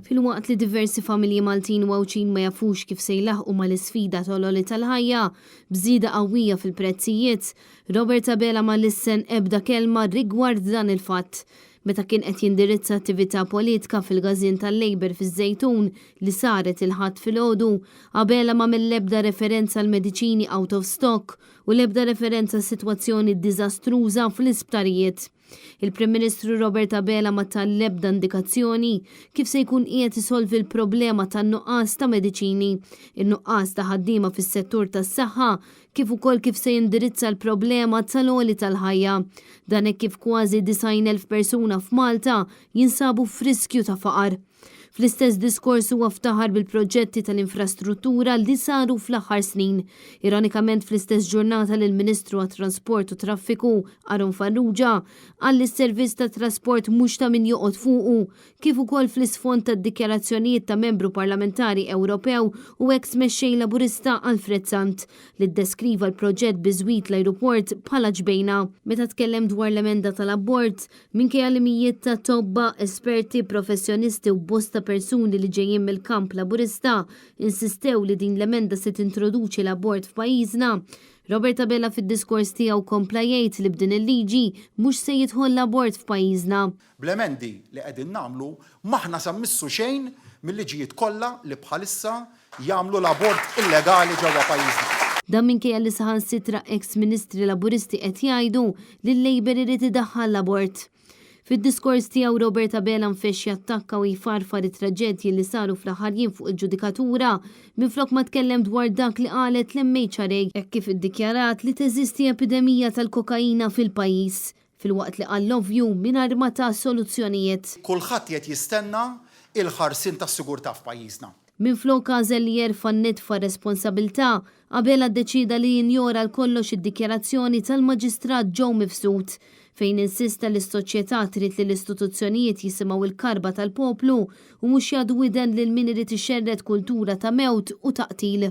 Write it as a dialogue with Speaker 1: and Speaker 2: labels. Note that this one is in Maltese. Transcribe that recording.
Speaker 1: Filwaqt li diversi familji Maltin u Għawdxin ma jafux kif se jlaħħqu mal-isfida tal-għoli tal-ħajja, b'żieda qawwija fil-prezzijiet, Robert Abela ma lissen ebda kelma rigward dan il-fatt. Meta kien qed jindirizza attività politka fil-Każin tal-Labour fiż-Żejtun li saret il-Ħadd filgħodu, Abela m'għamel l-ebda referenza għall-mediċini out of stock u l-ebda referenza għas-sitwazzjoni diżastruża fl-isptarijiet. Il-Prim Ministru Robert Abela ma ta l-ebda indikazzjoni kif se jkun qiegħed isolvi l-problema tan-nuqqas ta' mediċini, in-nuqqas ta' ħaddiema fis-settur tas-saħħa kif ukoll kif se jindirizza l-problema tal-għoli tal-ħajja. Dan hekk kif kważi 90,000 persuna f'Malta jinsabu f'riskju ta' faqar. Fl-istess diskors huwa ftaħar bil-proġetti tal-infrastruttura li saru fl-aħħar snin. Ironikament fl-istess ġurnata li l-Ministru għat-Trasport u Traffiku, Aaron Farrugia, qal li s-servizz tat-trasport mhux ta' min joqgħod fuqu, kif ukoll fl-isfond tad-dikjarazzjonijiet ta' Membru Parlamentari Ewropew u eks Mexxej Laburista Alfred Sant, li ddeskriva l-proġett biżwit l-ajruport bħala ġbejna. Meta tkellem dwar l-emenda tal-abort, Minkejja li mijiet ta' tobba, esperti, professjonisti u bosta persuni li ġejjin mill-kamp Laburista insistew li din l-emenda se tintroduċi l-abort f'pajjiżna, Robert Abela fid-diskors tiegħu kompla jgħid li b'din il-liġi mhux se jidħol l-abort f'pajjiżna.
Speaker 2: Bl-emendi li qegħdin nagħmlu m'aħna se mmissu xejn mil-liġijiet kollha li bħalissa jagħmlu l-abort illegali ġewwa pajjiżna.
Speaker 1: Dan minkejja li saħansitra eks Ministri Laburisti qed jgħidu li l-Labour irid idaħħal l-abort. Fid-diskors tiegħu Robert Abela nfexx jattakka u jfarfar it-traġedji li saru fl-aħħar jiem fuq il-ġudikatura minflok ma tkellem dwar dak li qalet l-MHRA hekk kif iddikjarat li teżisti epidemija tal-kokaina fil-pajjiż filwaqt li qal l-ovvju mingħajr ma ta soluzzjonijiet.
Speaker 2: Kulħadd qiegħed jistenna il-ħarsien tas-sigurtà f'pajjiżna.
Speaker 1: Minflok għażel li jerfa' n-nitfa responsabilità, Abela ddeċieda li jinjora għal kollox id-dikjarazzjoni tal-Maġistrat Joe Mifsud, fejn insista li s-soċjetà trid li l-istituzzjonijiet jisimgħu l-karba tal-poplu u mhux jagħdu widen lil min irid ixerred kultura ta' mewt u ta' qtil.